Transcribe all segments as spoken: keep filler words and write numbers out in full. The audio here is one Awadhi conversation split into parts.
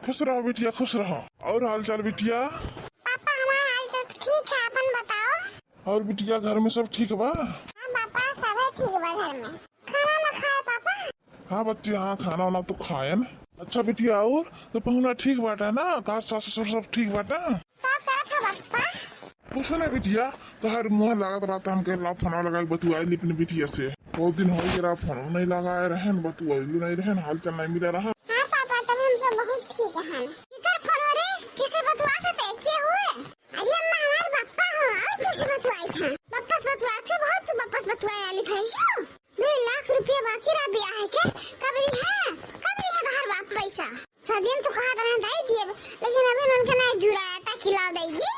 खुश रहो बिटिया, खुश रहो। और हाल चाल बिटिया? पापा, हमार हाल चाल तो ठीक है, अपन बताओ। और बिटिया, घर में सब ठीक बा? हाँ पापा, सब है ठीक बा घर में। खाना ना खाए पापा? हाँ बच्चे, हाँ, खाना वाना तो खाएन। अच्छा बिटिया, और तो पहुना ठीक बाटा ना? तोहार सास ससुर सब ठीक बाटा? का करत है पापा? कुछ ना बिटिया, तोहार मुँह लागत रहता, हमके ला फोन लगा के बतुआई ली अपने बिटिया से। बहुत दिन हो गया, फोन नहीं लगाए रहन, बतुआइलू नहीं रहन, हाल चाल नहीं मिला रहा। हाँ पापा, तब हम सब बहुत ठीक हन। इधर फोन रे, किसे बतुआत हते? के हुए? अरे अम्मा, हमार पप्पा हो, और किसे बतुआई था? पप्पा से बतुआत थे, बहुत पप्पा से बतुआए वाली भैंसो। दुई लाख रुपया बाकी रहा ब्याह के, कब दिहा? कब दिहा तोहार बाप पैसा? सदियन तो कहा तना दे दिए, लेकिन अभी उनके ना जुरा आटा किलो दे दी।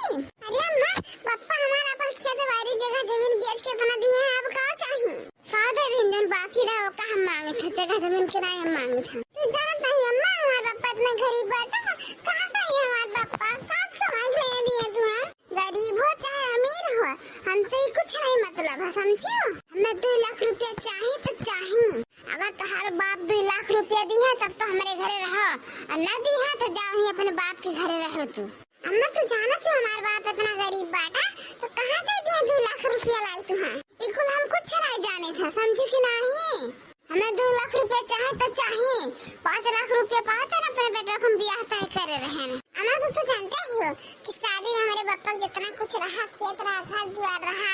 अरे अम्मा, पप्पा हमारा अपन खेत बाड़ी जगह जमीन बेच के इतना दिए हैं, अब का चाहिए? का दे दिन जन बाकी रहा, का हम मांगे थे, जगह जमीन किराए हम मांगे थे। तू जानत नहीं अम्मा, हमार पप्पा इतना गरीब बाटा, कहाँ से आई हमार पप्पा, कहाँ से कमाई के ले दिए तू, हैं? गरीब हो चाहे अमीर हो, हमसे ही कुछ नहीं मतलब है, समझियो? हमें दुई लाख रुपया चाही तो चाही। अगर तोहार बाप दुई लाख रुपया दिहे तब तो हमरे घरे रहो, और ना दिहे तो जाओ ही अपने बाप के घरे रहो तू। अम्मा, तू जानत हो हमार बाप इतना गरीब बाटा, तो कहाँ से दिहे दुई लाख रुपया लाई तू? हाँ, ई कुल हम कुछ नहीं जाने था, समझी कि नहीं? हमें दुई लाख रुपया चाहे तो चाही, पाँच लाख रुपया पाते ना अपने बेटा को हम ब्याह तय करे रहे। अम्मा, तो तू जानते ही हो कि शादी में हमारे पापा के जितना कुछ रहा, खेत रहा, घर द्वार रहा,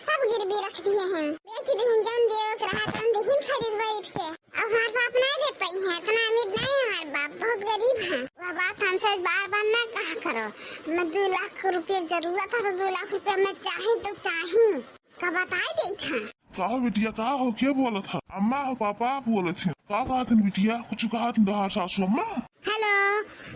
सब गिरवी रख दिए हैं। बेच दिहिन, जौन देवे के रहा तौन दिहिन खरीद बरीद के। अब हमार बाप नहीं दे पाई है, इतना अमीर नहीं है हमार बाप, बहुत गरीब है। वह बात हमसे बार बार ना कहा करो। हमें दुई लाख रुपया की जरूरत है तो दुई लाख रुपया हमें चाही तो चाही। का बताई देत है? का हो बिटिया, का हो, के बोलत है? अम्मा हो, पापा बोलत है। का कहत हन बिटिया, कुछ कहत हन तोहार सासू अम्मा? हेलो,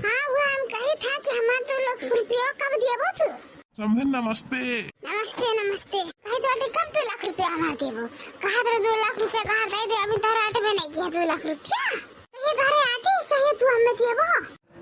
हाँ, वो हम कही था कि हमार दुई लाख रुपया कब दिएबो तू? समधिन नमस्ते। नमस्ते, नमस्ते। कही तो अटे कब दुई लाख रुपया हमार देबो? कहा तो दुई लाख रुपया कहा दे दे, अभी तोहरे आटे में नहीं किया दुई लाख रुपया। कहिए तोहरे आटे, कहिए तू हमें देबो?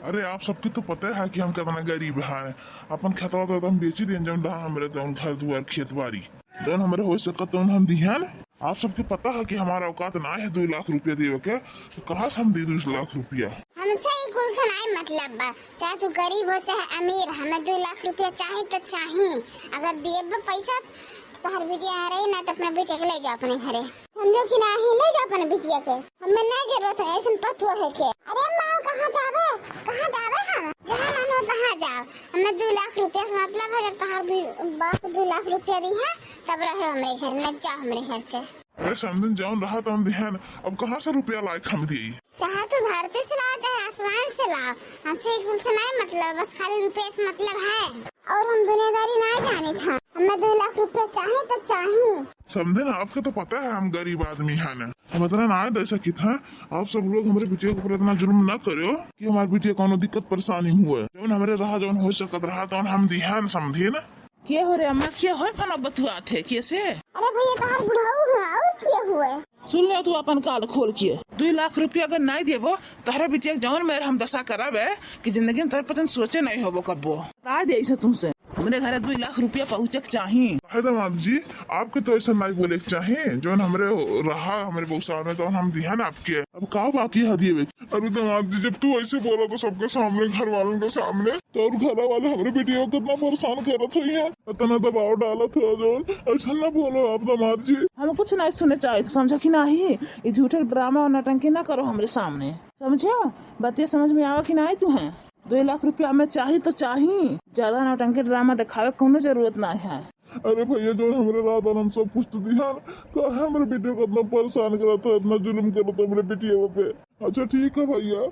अरे, आप सबके तो पता है कि हम कितना गरीब हैं। अपन खेतवा तो एकदम बेची देन, जौन रहा हमरे, जौन घर दुआर खेत बाड़ी, जौन हमरे हो सकत तौन हम दिहन। आप सबके पता है कि हमारा औकात ना है दुई लाख रुपया देवे के, तो कहाँ से हम दे दुई लाख रुपया? हमसे ही कुल का नाई मतलब बा, चाहे तू गरीब हो चाहे अमीर, हमें दुई लाख रुपया चाही तो चाही। अगर देबे पैसा तो तोहर बिटिया यहाँ रही, ना तो अपने बिटिया के ले जाओ अपने घरे। समझो कि नाही, ले जाओ अपने बिटिया के, हमें नहीं जरूरत है ऐसन पतोह के। अरे माँ, कहाँ जाबे, कहाँ जाबे हम? जहाँ मन हो तहाँ जाओ, हमें दुई लाख रुपया से मतलब है। जब तोहार दुई, बाप दुई लाख रुपया दिहे, तब रहो हमरे घर में, जाओ हमरे घर से। अरे समधिन, जौन रहा तौन दिहन, अब कहाँ से रुपया लाए हम दिए? चाहे तू धरती से लाओ, चाहे आसमान से लाओ, हमसे ही कुल से नहीं मतलब, बस खाली रुपये से मतलब है। और हम दुनियादारी ना जाने था, हमें दुई लाख रुपया चाहे तो चाही। समधिन, आपके तो पता है हम गरीब आदमी हैं ना, हम इतना ना दे सकित हैं। आप सब लोग हमरे बिटिया के ऊपर इतना जुल्म ना करो कि हमारे बिटिया कोनो दिक्कत परेशानी हुए। जौन हमरे रहा, जौन हो सकत रहा, तौन हम दिहन, समधिन। के हो रे अम्मा, के हो फना बतुआत है, के से? अरे भैया, तोहार बुढ़ऊ है, और के हुए? सुन ले तू अपन कान खोल के, दुई लाख रुपया अगर नहीं देबो, तोहरा बिटिया के जौन मेर हम दशा कराबे कि जिंदगी में तोहरे पतन सोचे नहीं होबो कब्बो। बता दे ऐसे तुमसे, हमरे घरे दुई लाख रुपया पहुँचे के चाही। काहे दामाद जी, आपके तो ऐसा नहीं बोले के चाही, जौन हमरे रहा, हमरे बौसार में, तौन हम दिहन आपके। अब का बाकी है देवे? अरे दामाद जी, जब तू ऐसे बोला तो सबके सामने, घर वालन के सामने, तो और घर वाले हमरे बिटिया को कितना परेशान करत होई हैं, इतना दबाव डालत हो जौन, ऐसा ना बोलो आप दामाद जी। हम कुछ नहीं सुने चाहे, समझो कि नहीं? ये झूठे ड्रामा और नौटंकी ना करो हमरे सामने, समझो? बातें समझ में आवा कि नहीं तुम्हें? दुई लाख रुपया हमें चाही तो चाही, ज्यादा नौटंकी ड्रामा दिखावे के कोनो जरूरत नहीं है। अरे भैया, जौन हमरे रहा तौन हम सब कुछ तो दिहन, काहे हमरे बिटिया को इतना परेशान करत हो, इतना जुल्म करत हो हमरे बिटिया पे? अच्छा ठीक है भैया,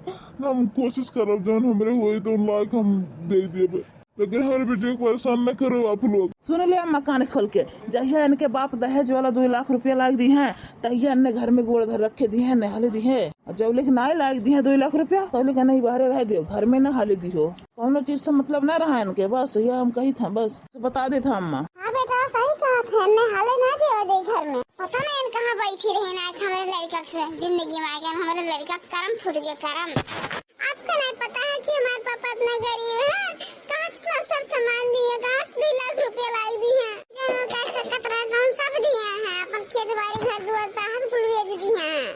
हम कोशिश करब जौन हमरे होई तौन लायक हम दे देबे, लेकिन हमरे बिटिया को परेशान न करो आप लोग। सुन ले अम्मा कान खोल के, जहिया इनके बाप दहेज वाला दुई लाख रुपया लाग दिहे, तहिया इनने घर में गोड़ धर रखे दिहे, नहाले दिहे। और जब लेके नाई लाग दिहे दुई लाख रुपया, तब लेके नहीं बाहरे रह दियो, घर में नहाले दिहो। कौनो चीज से मतलब ना रहा इनके, बस यह हम कही था, बस तो बता देता अम्मा। हाँ बेटा, सही कहा थे, इनने हाले ना दियो दे घर में। पता नहीं इन कहाँ बैठी रही ना, हमरे लड़का से जिंदगी में आके हमरे लड़का करम फूट गया, करम। आपको नहीं पता है कि हमारे पापा इतना गरीब है, कहाँ से इतना सर सामान दिए, कहाँ से दुई लाख रुपया लाई दिहे, जो कर सकत रहे तो हम सब दिए हैं, अपन खेत बाड़ी घर दुआर ताहत कुल बेच दिए हैं।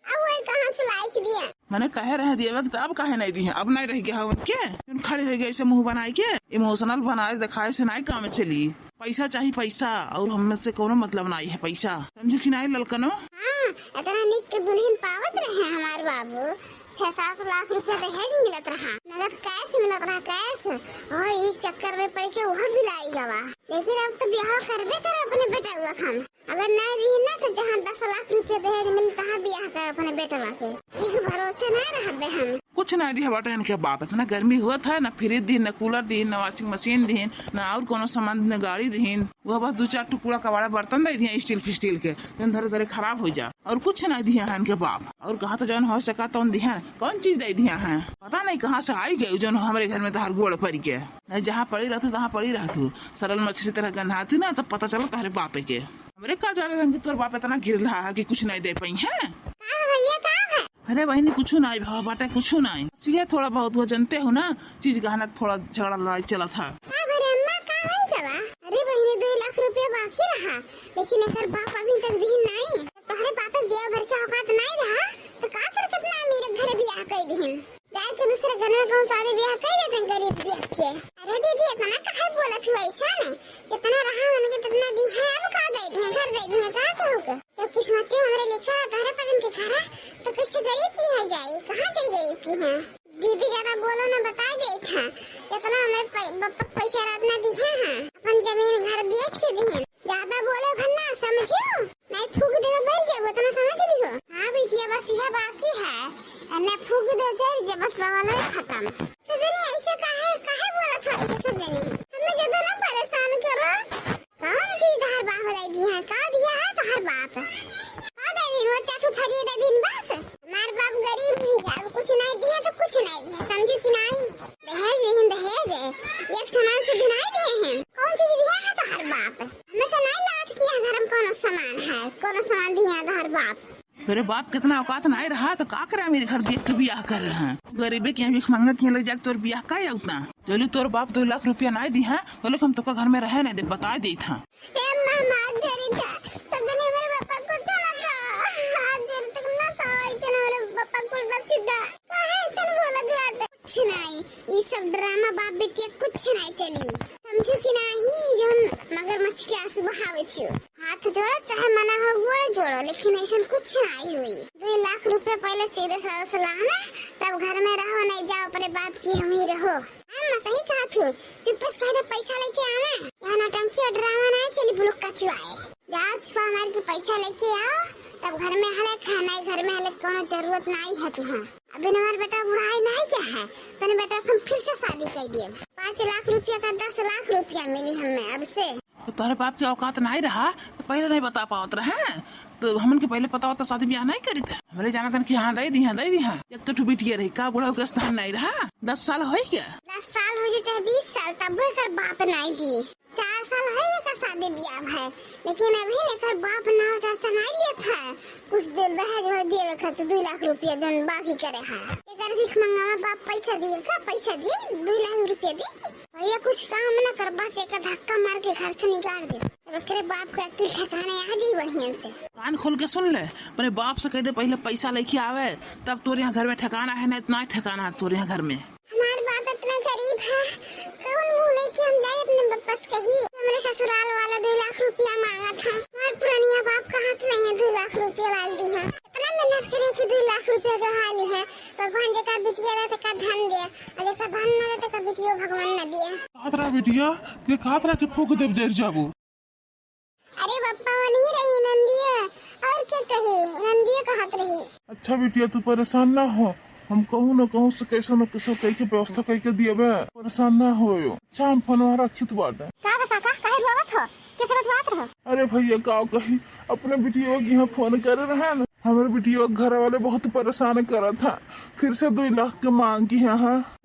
अब वही कहाँ से लाई के दिए? मने कहे रहे दिए वक्त, अब काहे नहीं दिहे? अब नहीं रह गया है उनके? उन खड़े हो गए ऐसे मुंह बनाए के, इमोशनल बनाए दिखाए से नहीं काम चली। पैसा चाही पैसा, और हमसे कोनो मतलब नहीं है पैसा, समझे कि नहीं ललकनो? हाँ, इतना निक के दुल्हन पावत रहे हमार बाबू, छह सात लाख रुपया दहेज मिलत रहा, नगद कैश मिलत रहा, कैश। और एक चक्कर में पड़ के वह भी लाई गवा। लेकिन अब तो ब्याह करबे करे अपने बेटवा हम। अगर ना रही ना तो जहाँ दस लाख रुपया दहेज मिलता है, ब्याह कर अपने बेटवा के। एक भरोसे ना रहबे हम। कुछ ना दिया बाटे इनके बाप, इतना गर्मी हुआ था, ना फ्रिज दीन, ना कूलर दीन, ना वॉशिंग मशीन दीन, ना और कोनो सामान, ना गाड़ी दीन। वह बस दो चार टुकड़ा कबाड़ा बर्तन दे दिया स्टील फिस्टील के, जौन धरे धरे खराब हो जा। और कुछ नहीं दिया है इनके बाप। और कहा तो जौन हो सका तौन दिया है। कौन चीज दे दिया है? पता नहीं कहाँ से आई गई जौन हमारे घर में तहार गोड़ पड़ के। नहीं, जहाँ पड़ी रहतू तहाँ पड़ी रहतू। सरल मछली तरह गन्हाती ना, तब पता चला तहरे बापे के। हमरे का जाने रहन कि तोर बाप इतना गिरला है कि कुछ नहीं दे पाई है। का है भैया, का है? अरे बहिनी, कुछ नहीं भाव बाटे, कुछ नहीं। बस ये थोड़ा बहुत वो जानते हो ना, चीज गहना के थोड़ा झगड़ा लड़ाई चला था। का भरे अम्मा, का है गवा? अरे बहिनी, दो लाख रुपया बाकी रहा, लेकिन एकर बाप अभी तक दीन नहीं। तोहरे बाप के ब्याह भर के औकात नहीं रहा, तो का कर कितना अमीर के घरे ब्याह कर दीन? जाए के दूसरे घर में कहूँ शादी ब्याह कर देते गरीब देख के। अरे दीदी, इतना काहे बोलत हो ऐसा न? जितना रहा उनके तितना दी है, अब का दे दिए, घर दे दिए, का के होके? जब किस्मत में हमरे लिखा है तोहरे पसंद के घर है, तो कैसे गरीब की है जाई? कहाँ जाई गरीब की है? दीदी ज्यादा बोलो ना, बता देत है, इतना हमरे पै-, ब-, प-, पैसा रात ना दिए हैं, अपन जमीन घर बेच के दिए। ज्यादा बोले भर ना, समझियो? नहीं फूक देवे बैठ जाबो, इतना समझ लियो। हाँ बिटिया, बस यह बाकी है, एने फूक दे जर जे, बस बवाल है खत्म। सब जनी ऐसे काहे, काहे बोलत है ऐसे सब जनी? हमें ज्यादा ना परेशान करो। कौन चीज तोहर बाप दे दिया है? का दिया है तोहर बाप? का दे दिन? वो चाटू थरिये दे दिन बस। हमार बाप गरीब ही है, अब कुछ नहीं दिया तो कुछ नहीं दिया, समझी कि नहीं? दहेज दिहिन, दहेज। एक सामान से दिनाई दिए हैं। कौन चीज दिया है तोहर बाप? हमें तो नहीं लागत कि यह घर में कोनो सामान है, कोनो सामान दिया है तोहर बाप। तोरे बाप कितना औकात नहीं रहा तो का करे, मेरे घर देख के बियाह कर रहे हैं। गरीबे के यहाँ भिखमंगा के यहाँ ले जाके तोर बियाह का है उतना? चलो तोर बाप दो लाख रुपया नहीं दी है, बोले कि हम तोका घर में रहे नहीं दे, बता देत हाँ। ए मामा, जरी था, सब जने मेरे पापा को चला था। आज जरी तक ना था, इतने मेरे पापा को उल्टा सीधा। काहे ऐसन बोलत बाटे? कुछ नहीं, ई सब ड्रामा बाप बेटिया कुछ नहीं चली। समझू कि नहीं, जौन मगरमच्छ के आंसू बहावे थियो। हाथ जोड़ो, चाहे मना हो गोड़ जोड़ो, लेकिन ऐसन कुछ नहीं हुई। दो लाख रुपया पहले सीधे साधे से लाना, तब घर में रहो, नहीं जाओ अपने बाप की हम ही रहो। हाँ, मैं सही कहा थू, चुप्पे से कह दे पैसा लेके आना। यहाँ नौटंकी और ड्रामा नहीं चली, बुलुक का चुआए। जाओ छुपा मार के पैसा लेके आओ, तब घर में हले खाना ही, घर में हले कोनो जरूरत नहीं है तुहाँ। अभी हमार बेटा बुढ़ाई नहीं क्या है, अपने बेटा को हम फिर से शादी कर दिए। पाँच लाख रुपया का दस लाख रुपया मिली हमें अब से। तो तोहरे बाप के औकात नहीं रहा तो पहले नहीं बता पावत रहे, तो हमन के पहले पता होता शादी ब्याह नहीं करी थे। हमरे जाना तन कि हाँ दे दी, हाँ दे दी, हाँ एक तो बिटिया रही का, बुढ़ा के स्थान नहीं रहा। दस साल हो गया। दस साल हो जाए चाहे बीस साल, तब भी एकर बाप नहीं दी। चार साल है एकर शादी ब्याह है, लेकिन अभी एकर बाप नाव चर्चा नहीं लेत है। कुछ देर दहेज में देवे खातिर दो लाख रुपया जौन बाकी करे है। एकर भीख मंगावा बाप पैसा दिए का, पैसा दिए, दो लाख रुपया दिए। भैया कुछ काम ना कर, बस एक धक्का मार के घर से निकाल दे। तब एकरे बाप के अकिल ठिकाने आ जाई बढ़िया से। कान खोल के सुन ले, अपने बाप से कह दे पहले पैसा लेके आवे, तब तोर यहाँ घर में ठिकाना है, नहीं इतना ठिकाना है तोर यहाँ घर में। हमार बाप इतना गरीब है, कौन मुंह लेके हम जाए अपने बाप से कही कि हमरे ससुराल वाला दो लाख रुपया मांगा था। हमार पुरनिया बाप कहाँ से नहीं है दो लाख रुपया लाल दी है। इतना मेहनत करे कि दो लाख रुपया जो हाली है, भगवान जेका बिटिया दे तेका धन दे, और जेका धन न दे तेका बिटियो भगवान न दिए। कहत रहा बिटिया, के कहत रहा कि फूक देब जर जाबो। अरे बप्पा, वो नहीं रही नंदिया, और के कही, नंदिया कहत रही। अच्छा बिटिया, तू परेशान ना हो, हम कहूँ न कहूँ से कैसे न कैसे कह के व्यवस्था कह के दियबे, परेशान ना होयो। अच्छा, हम फोनवा रखित बाटे। का बा काका, काहे रोवत हो? कैसे बतवात रहो? अरे भैया, का कही, अपने बिटिया के यहाँ फोन करे रहे न, हमरे बिटिया के घर वाले बहुत परेशान करत हैं, फिर से दो लाख के मांग की है।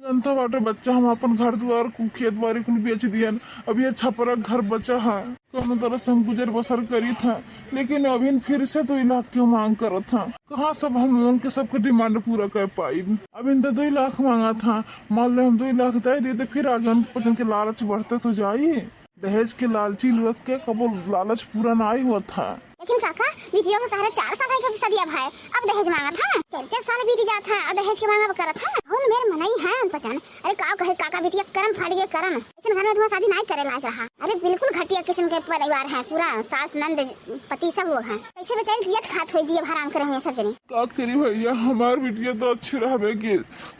जनता बाटे बच्चा, हम अपन घर द्वार को खेत बाड़ी कुल बेच दियन, अब ये छपरा घर बचा है। कौनो तरह से हम गुजर बसर करीत हैं, लेकिन अभी फिर से दो लाख के मांग करत हैं। कहाँ सब हम उनके सबके डिमांड पूरा कर पाइब? अभी तो दो लाख मांगत हैं, मान ले हम दो लाख दे दी तो फिर आगे उनके पसंद के लालच बढ़ते तो जाई। दहेज के लालची लोग के कबो लालच पूरा नाई होत है। लेकिन काका, बिटिया के तहरे चार साल है के सदिया भाई, अब दहेज मांगत है? चार चार साल बीत जात है और दहेज के मांगब करत है। कौन मेर मनई है अनपचन? अरे का कहे काका, बिटिया करम फाड़ के करम, ऐसन घर में तुम्हारा शादी नहीं करे लायक रहा। अरे बिल्कुल घटिया किस्म के परिवार है, पूरा सास नंद पति सब लोग हैं। कैसे बेचारी जियत खात हुई, जिए हराम करे हुए सब जने। का करी भैया, हमार बिटिया तो अच्छी रहबे की,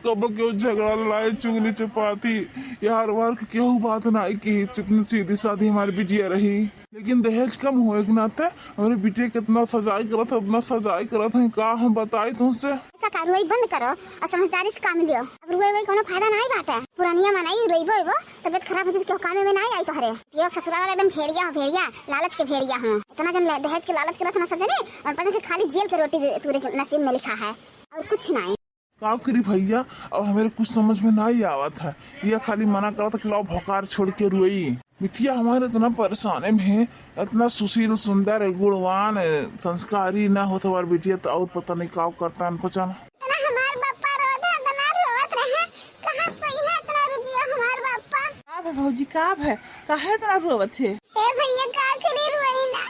कब केहू झगड़ा लड़ाई चुगली चपाती यार वार के केहू बात ना आई कि इतनी सीधी सादी हमारी बिटिया रही। लेकिन दहेज कम होए के नाते हमरे बिटिया कितना सजाई करत है, इतना सजाई करत है, का हम बताई तुमसे। काका, रोई बंद करो और समझदारी से काम लियो। अब रोए वोए कोनो फायदा नहीं बाटे। पुरानिया मनई रोइबो, रोइबो, तबियत खराब हो जाए तो केहू कामे में नहीं आई तोहरे। ये ससुराल वाला एकदम भेड़िया हो, भेड़िया, लालच के भेड़िया हो। इतना जन दहेज के लालच करत है ना सब जने, और पता कि खाली जेल के रोटी दे-, तोरे नसीब में लिखा है और कुछ नहीं। का करी भैया, अब हमरे कुछ समझ में नहीं आवत है। ये खाली मना करत कि लाओ भौकाल छोड़ के रोई। बिटिया हमारे इतना परेशाने में है, इतना सुशील, सुंदर, गुणवान, संस्कारी ना होत हमार बिटिया, तो और पता नहीं का करता अनपचन। इतना हमार बापा रोत है, इतना रोवत रहे, कहाँ से पइहे इतना रुपया हमार बापा? का भे भौजी, का भे, काहे इतना रोवत है? ए भैया, का करी, रोई ना।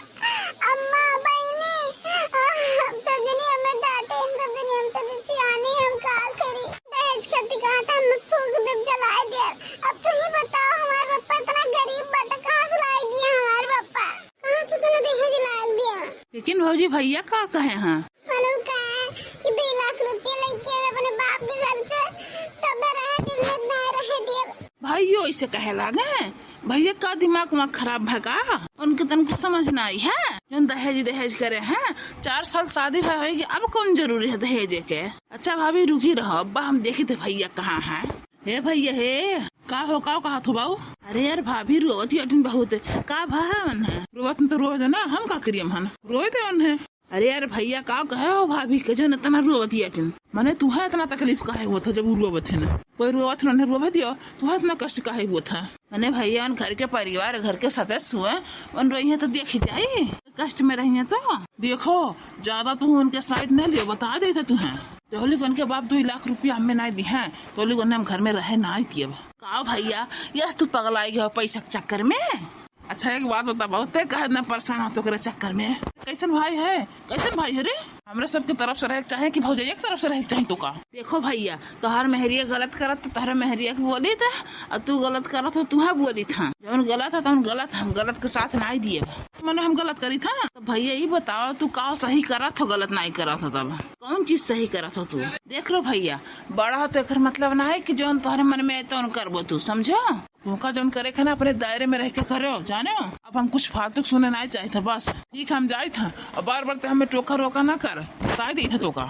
अम्मा, बहिनी, हम सब जनी हमें डांटे, हम सब जनी हम सब सियानी, हम का करी? दहेज खातिर कहा था, हम फूक देब, जलाए देब। अब तू ही बताओ, हमार पप्पा इतना गरीब बाटे, कहाँ से लाई दिया हमार पप्पा? कहाँ से तूने दहेज लाई दिया? लेकिन भौजी, भैया का कहे हैं? मालूम का है कि दो लाख रुपया लेके आए अपने बाप के घर से, तब रहे दिल में ना रहे दिया। भाइयों ऐसे कहे लागे? भैया का दिमाग उमाग खराब है का? उनके तन कुछ समझ ना आई है। जौन दहेज दहेज करे हैं, चार साल शादी भय होई कि अब कौन जरूरी है दहेज के? अच्छा भाभी रुकी रहो, अब्बा हम देखी थे भैया कहाँ है। हे भैया हे, का हो, का कहत हो बाऊ? अरे यार भाभी रोवत ही अटिन बहुत, का भा है उन्हें? रोवत न तो रोवे दे ना, हम का करियम हन, रोवे दे उन्हें। अरे यार भैया, का कहे हो भाभी के जौन इतना रोवत ही अटिन? मने तुहे इतना तकलीफ काहे होत है जब उ रोवत है ना? कोई रोवत ना, उन्हें रोवे दियो, तुहे इतना कष्ट काहे होत है? मने भैया, उन घर के परिवार, घर के सदस्य हुए, उन रोई है तो देखी जाई, कष्ट में रही है तो। देखो, ज्यादा तू उनके साइड नहीं लियो, बता देते तुहे। जौली उनके बाप दो लाख रुपया हमें नहीं दी है, तौली उन्हें हम घर में रहे नहीं दिए। का भैया, यस तू पगलाई गयो पैसा के चक्कर में? अच्छा, एक बात बता, बहुते काहे इतना परेशान हो तोकरे चक्कर में? कैसन भाई है, कैसन भाई है रे? हमरे सबके तरफ से रहे के चाहे कि भौजाई एक तरफ से रहे के चाही तो का? देखो भैया, तोहार मेहरिया गलत करत तो तोहरे मेहरिया के बोली थे, और तू गलत करत हो, तुहे बोली था। जौन गलत है, तौन गलत, हम गलत के साथ नाई दिए। मने हम गलत करी था? तो भैया, ई बताओ, तू का सही करत हो, गलत नाई करत हो? तब कौन चीज सही करत हो तू? देख लो भैया, बड़ा हो तो एकर मतलब ना है कि जौन तोहरे मन में आए, तौन करबो तू, समझो? तुमका जौन करे के ना, अपने दायरे में रह के करो, जाने हो? अब हम कुछ फालतू के सुने नहीं चाहिए था, बस। ठीक, हम जाइत हैं, अब बार बार ते हमें टोका रोका ना कर, बताई देइत है तोका।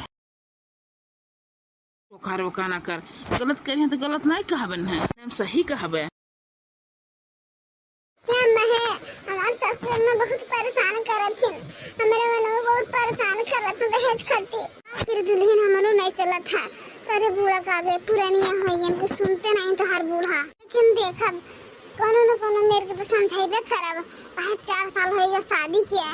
टोका रोका ना कर, गलत करिए तो गलत नहीं कहबे न, हम सही कहबे। क्या मैं है, हमार सासू अम्मा बहुत परेशान करत हिन, हमरे मनो बहुत परेशान करत हिन दहेज खातिर। आखिर दुल्हन हमरो नहीं चलत है, अरे बूढ़ा का गए, पुरानिया हो गए, कुछ सुनते नहीं तोहार बूढ़ा। लेकिन देखब, कोनो न कोनो मेर के तो समझाइबे करब। काहे चार साल होइगा शादी के,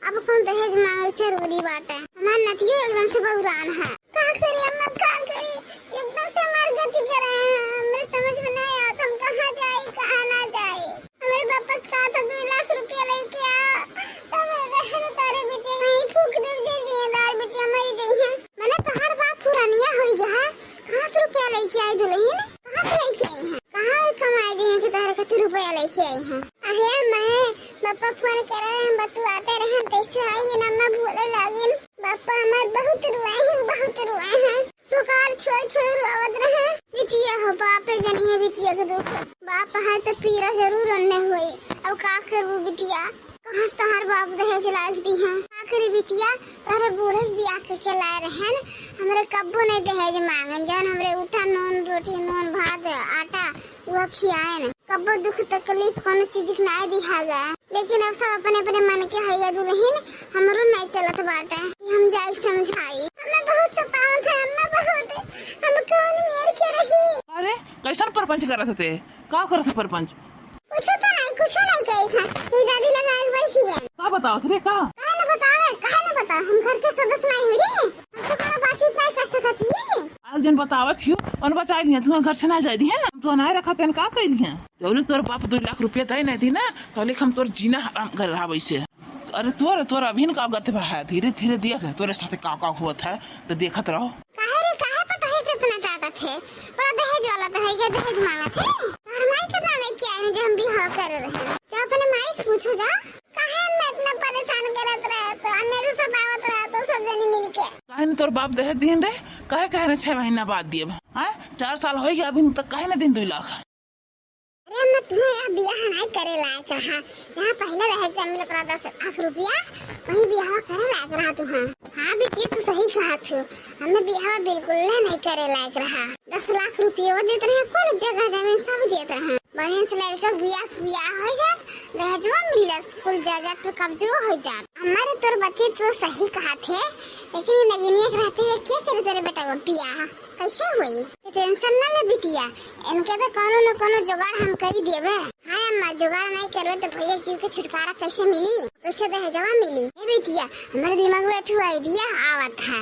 अब कौन दहेज मांगे जरूरी बाटे? हमार नतियो एकदम से बौरान है। का करी अम्मा, का करी? एकदम से हमार गति करे हैं, हमरे समझ में नहीं आवत, हम कहाँ जाई, कहाँ ना जाई। हमरे वापस कहा था, दो लाख रुपया लेके आ, तब रहे तो तारे बेटे वहीं फूक दे, जे जिएदार बेटिया मर गई है। मने तोहार बाप पुरानिया होई गया है, कहाँ से रुपया लेके आई दुल्हन? कहाँ से लेके आई है? कहाँ वो कमाए जे हैं कि तोहरे खातिर रुपया लेके आई हैं? अहे मैं, पापा फोन करे रहे, हम बतुआते रहे, हम कैसे आई, ये नम्मा भूले लागिन। पापा हमार बहुत रुए हैं, बहुत रुए हैं। पुकार छोड़ छोड़ रोवत रहे। बिटिया हो, बापे जनिए बिटिया के दुख। बाप है तो पीरा जरूर अन्ने हुई। अब का करबू बिटिया? कहाँ से तोहार बाप दहेज लाइक दी हैं? का करी बिटिया, तोहरे बूढ़े बियाह के, के लाए रहन, हमरे कब्बो नहीं दहेज मांगन, जौन हमरे उठा नून रोटी, नून भात, आटा, वो खियाएन। कब्बो दुख तकलीफ कोनो चीज के नहीं दिहा जाए, लेकिन अब सब अपने अपने मन के हइया दुल्हन, हमरो नहीं चलत बाटे कि हम जाए समझाई। हमें बहुत सतावत है अम्मा, बहुत। हम कौन मेर के रही? अरे, कैसन परपंच करत हते? का करत है परपंच? कुछो तो नहीं, कुछो नहीं कही था। ये दादी लगा के बैठी है। का बतावत रे, का? काहे न बतावे, काहे न बतावे? हम घर के सदस्य नहीं हुई रे। हम तुम्हारा बातचीत नहीं कर सकत ही। आज जन बतावत हियो, उन बचाई लिया, तुम्हें घर से ना जाए दी है। हम तो ना रखा तेन का कह लिया। जौले तोर बाप दो लाख रुपया दे नहीं दी ना, तौले हम तोर जीना हराम कर रहा वैसे। अरे तोरे, तोरे अभिन का गत बा है, धीरे धीरे देख, तोरे साथे का का होत है, तो देखत रहो। काहे रे, काहे पतोहिया के इतना डांटत है? बड़ा दहेज वाला तो है, ये दहेज मांगत है। तोहर माई के ना लेके आए हैं जो हम बियाह करे रहे। जा अपने माई से पूछो जा, काहे हमें इतना परेशान करत रहे तो, हमें तो सतावत रहे तो सब जनी मिलके। काहे ने तोर बाप दहेज दिन रे? काहे कहे रहे छह महीना बाद दिए? हाँ, चार साल हो गया, अभी तक काहे ना दिन दो लाख? अरे अम्मा, तुम्हें यह बियाह नहीं करे लायक रहा। यहाँ पहले दहेज मिलत रहा दस लाख रुपया, वही बियाह करे लायक रहा तुम्हें। हाँ बेटी, तू सही कहा थू, हमें बियाह बिल्कुल नहीं करे लायक रहा। दस लाख रुपये वो देत रहे, कुल जगह जमीन सब देत रहे। बढ़िया से लड़का बियाह, बियाह हो जात, दहेजवा मिल जात, कुल जायदाद पे कब्जो हो जात। हमारे तोर बच्चे तो सही कहा थे, लेकिन ये नगिनिया के रहते हुए क्या करे तेरे बेटा को बियाह? कैसे हुई? ये टेंशन ना ले बिटिया, इनके तो कोनो न कोनो जुगाड़ हम करी देबे। हाँ अम्मा, जुगाड़ नहीं करबे तो भैया जीव के छुटकारा कैसे मिली? कैसे दहेजवा मिली? ए बिटिया, हमारे दिमाग में एक ठो आइडिया आवत है।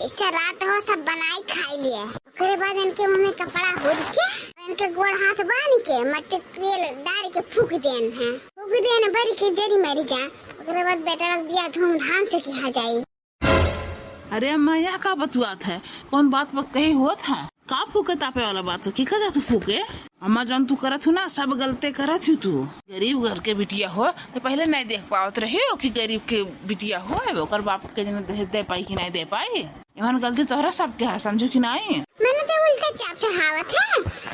ऐसे रात हो सब बनाई खाई लिए, ओकरे बाद इनके मुंह में कपड़ा हुर के, इनके गोड़ हाथ बांध के मट्टी तेल डाल के फूक देन है, फूक देन बरी के जरी मरी जा। ओकरे बाद बेटा का बियाह धूमधाम से किया जाई। अरे अम्मा, यह का बतुआत है? कौन बात पर कही होत है? का फूके तापे वाला बात हो? की का जातू फूके? अम्मा, जौन तू करत हू ना, सब गलते करत हू तू। गरीब घर के बिटिया हो, तो पहले नहीं देख पावत रही हो कि गरीब के बिटिया हो, ओकर बाप के जने दहेज दे पाई कि नहीं दे पाई। एहन गलती तोहरा सबके है, समझू कि नहीं? मैंने तो उल्टा चाप चढ़ावत है,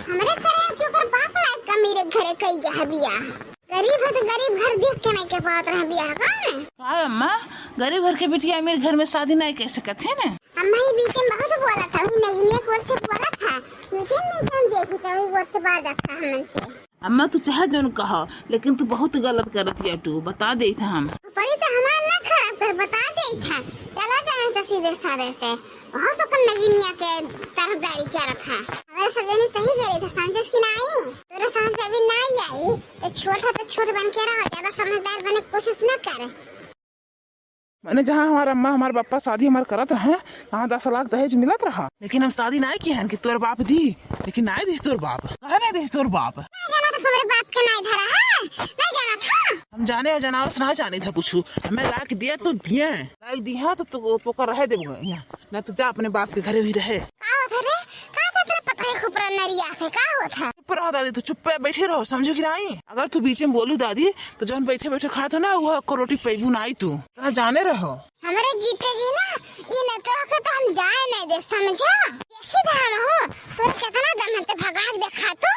हमरे करे कि ओकर बाप लायक अमीर घरे कई गया बियाह। गरीब है तो गरीब घर देख के नहीं के पावत रहे बियाह, कौन है? का अम्मा, गरीब घर के बिटिया अमीर घर में शादी नहीं कर सकत है ना? अम्मा, ये बीच में बहुत बोला था, वही नगिनिया की ओर से बोला था, दो तीन दिन से हम देखी था, वही ओर से बात था हमन से। अम्मा, तू चाहे जौन कहो, लेकिन तू बहुत गलत करत या तू, बता देत हम। पड़ी तो हमार ना खराब कर, बता देत है, चला जाए से सीधे साधे से। बहुत ओकर नगिनिया के तरफदारी करत है। हमारे सब जने सही करे थे, समझस कि नहीं? तोरे समझ में अभी नहीं आई, तो छोट है तो छोट बन के रहो, ज्यादा समझदार बने के कोशिश न करे। मैंने जहाँ हमार अम्मा, हमार पापा शादी हमार करत रहे, तहाँ दस लाख दहेज मिलत रहा, लेकिन हम शादी नहीं किए हैं कि तोर बाप दी, लेकिन नहीं दिस तोर बाप। काहे नहीं दिस तोर बाप? नहीं जाना था तुम्हारे बाप के नहीं धरा है, नहीं जाना था। हम जाने और जनावस ना जाने था कुछ, हमें लायक दिया तो दिए, लायक दिया तो, तो, तो कर रहे देबो यहाँ, ना तो जा अपने बाप के घरे भी रहे। का होत है रे? का होत रे? पता है खुपरा नरिया थे, का होत है? चुप रहो दादी, तू चुप पे बैठे रहो, समझो कि नहीं? अगर तू बीच में बोलू दादी, तो जौन बैठे बैठे खात हो ना, वो को रोटी पैबू नाई तू। इतना जाने रहो। हमारे जीते जी ना, ई नतवा के तो हम जाए नहीं दे, समझा? कैसे धाम हो? तोर कितना दम है, ते भगा के देखा तो।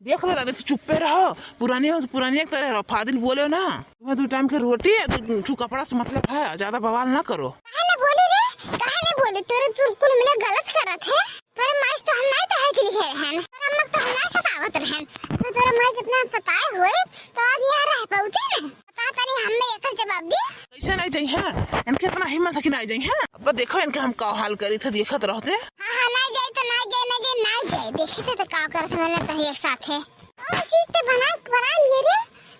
देख लो दादी, तू चुप्पे रहो, पुरानी हो तो पुरानी करे रहो, फादिल बोले ना। तुम्हें दो टाइम के रोटी है, दो ठू कपड़ा से मतलब है, ज्यादा बवाल ना करो। काहे ने बोली रे? काहे ने बोली? तोरे चुलकुल मिले गलत करत है। तोरे माइस तो हम नहीं दहेज लिए रहन, तोरे अम्मा तो हम नहीं सतावत रहन, तो तोरे माई कितना हम सताए हुए, तो आज यहाँ रह पाउती ने। बता तनी हमें एकर जवाब दी। कैसे नहीं जाई है? इनके इतना हिम्मत है कि नहीं जाई है? अब देखो इनके हम का हाल करी थे, देखत रहते। हाँ, हाँ, नहीं जाई तो नहीं जाई, नहीं जाई, नहीं जाई। देखी थे तो का करत मैंने तो एक साथ है। कौन चीज ते बनाए, बना लिए रे?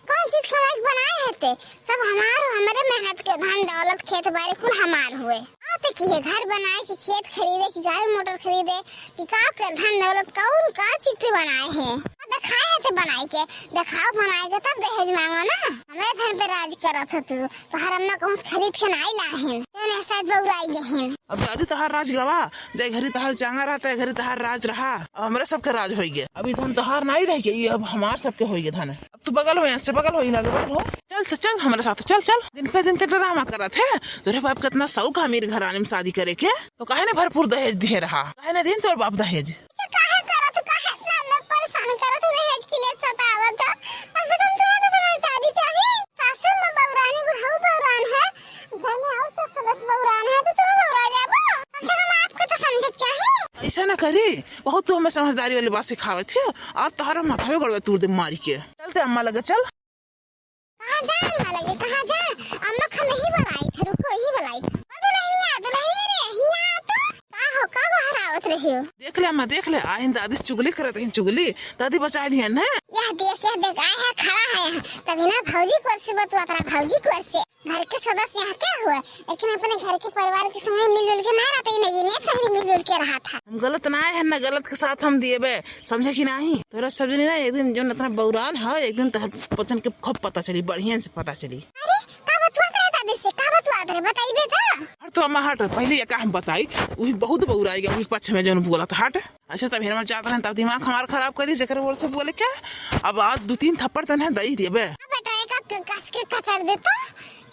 कौन चीज कमाई के बनाए है ते? सब हमार, हमरे मेहनत के धन दौलत खेत बाड़ी कुल हमार हुए। आ ते की है घर बनाए कि खेत खरीदे कि गाड़ी मोटर खरीदे कि का के धन दौलत कौन का चीज ते बनाए है? आ दिखाए है ते बनाए के, दिखाओ बनाए के तब दहेज मांगो ना। हमरे धन पे राज करत हो तू। तोहार अम्मा कहूँ से खरीद के नाई लाहिन, जौन एह साइड बउराई गहिन। अब दादी तोहार राज गवा, जय घरी तोहार चांगा रहा, तय घरी तोहार राज रहा। अब हमरे सबके राज होई गे। अब ई धन तोहार नाई रह गई, अब हमार सबके होई गे धन। अब तू बगल हो, यहाँ से बगल हो, ई लगे बगल हो। चल से चल, हमरे साथ चल, चल। दिन पे दिन ते ड्रामा करत है। तोरे बाप के इतना शौक है अमीर घराने में शादी करे के, तो काहे ने भरपूर दहेज दिए रहा? काहे ने दिन तोर बाप दहेज? ऐसे काहे करत हो? काहे इतना हमें परेशान करत हो दहेज के लिए सतावत हो? कम से कम तुम्हें तो समझदारी चाहिए। सासू माँ बउरानी, बुढ़ऊ बउरान है, घर में और सब सदस्य बउरान है, तो तुम बउरा जाबो। कम से कम आपको तो समझे के चाहिए। ऐसा ना करी, बहुत तू हमें समझदारी वाली बात सिखावत हो। आज तोहरा माथा में गड़वा तूर दे मारी के। चलते अम्मा लगे चल। कहाँ जा अम्मा लगे, कहाँ जा? अम्मा का हम ही बुलाई थे, रुको, ही बुलाई। ओ दुल्हनिया, दुल्हनिया रे, हिया आ तो। का हो, का गोहरावत रही हो? देख ले अम्मा, देख ले, आहिन दादी से चुगली करत, आहिन चुगली। दादी बचा लिया ना। यह देख, यह देख, आए है, खड़ा है यहाँ। तभी ना भौजी कोर से बतुआ तेरा, भौजी कोर से। घर के सदस्य यहाँ क्या हुआ? लेकिन अपने घर के परिवार के संगे मिलजुल के ना रहते, ये नगीनिया के संगे मिलजुल के रहा था। हम गलत ना आए हैं, ना गलत के साथ हम दिए बे, समझे कि नहीं? तोरा सब जनी ना एक दिन जौन इतना बौरान है, एक दिन तोहर पचन के खूब पता चली, बढ़िया से पता चली। अरे, का बतुआ करे अरे बताइबे त। अरे तो अम्मा हट, पहले ये का हम बताई, वही बहुत बउराई गया, वही पक्ष में जौन बोलत हट। अच्छा, तब हेरमा जात रहन, तब दिमाग हमार खराब कर दी, जेकर ओर से बोले क्या। अब आज दो तीन थप्पड़ तन्हे दई देबे। बेटा, एक आध कस के कचर देता।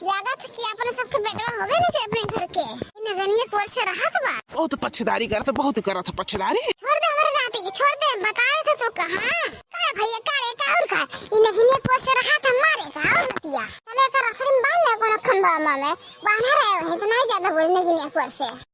लागत कि अपने सबके बेटवा होबे न के अपने घर के। इ नगनिया कोर से रहत बा। बहुत पक्षदारी करत, बहुत करत पक्षदारी। छोड़ दे हमरे नाती के, छोड़ दे, बताए थे तो कहाँ। का भैया, का रे, का और का? इ नगनिया कोर से रहत हमारे का और नतिया। चले कर असरी में बांध दे कोनो खंभा में। बांधे रहे हो, तो नहीं ज्यादा बोल नगनिया कोर से।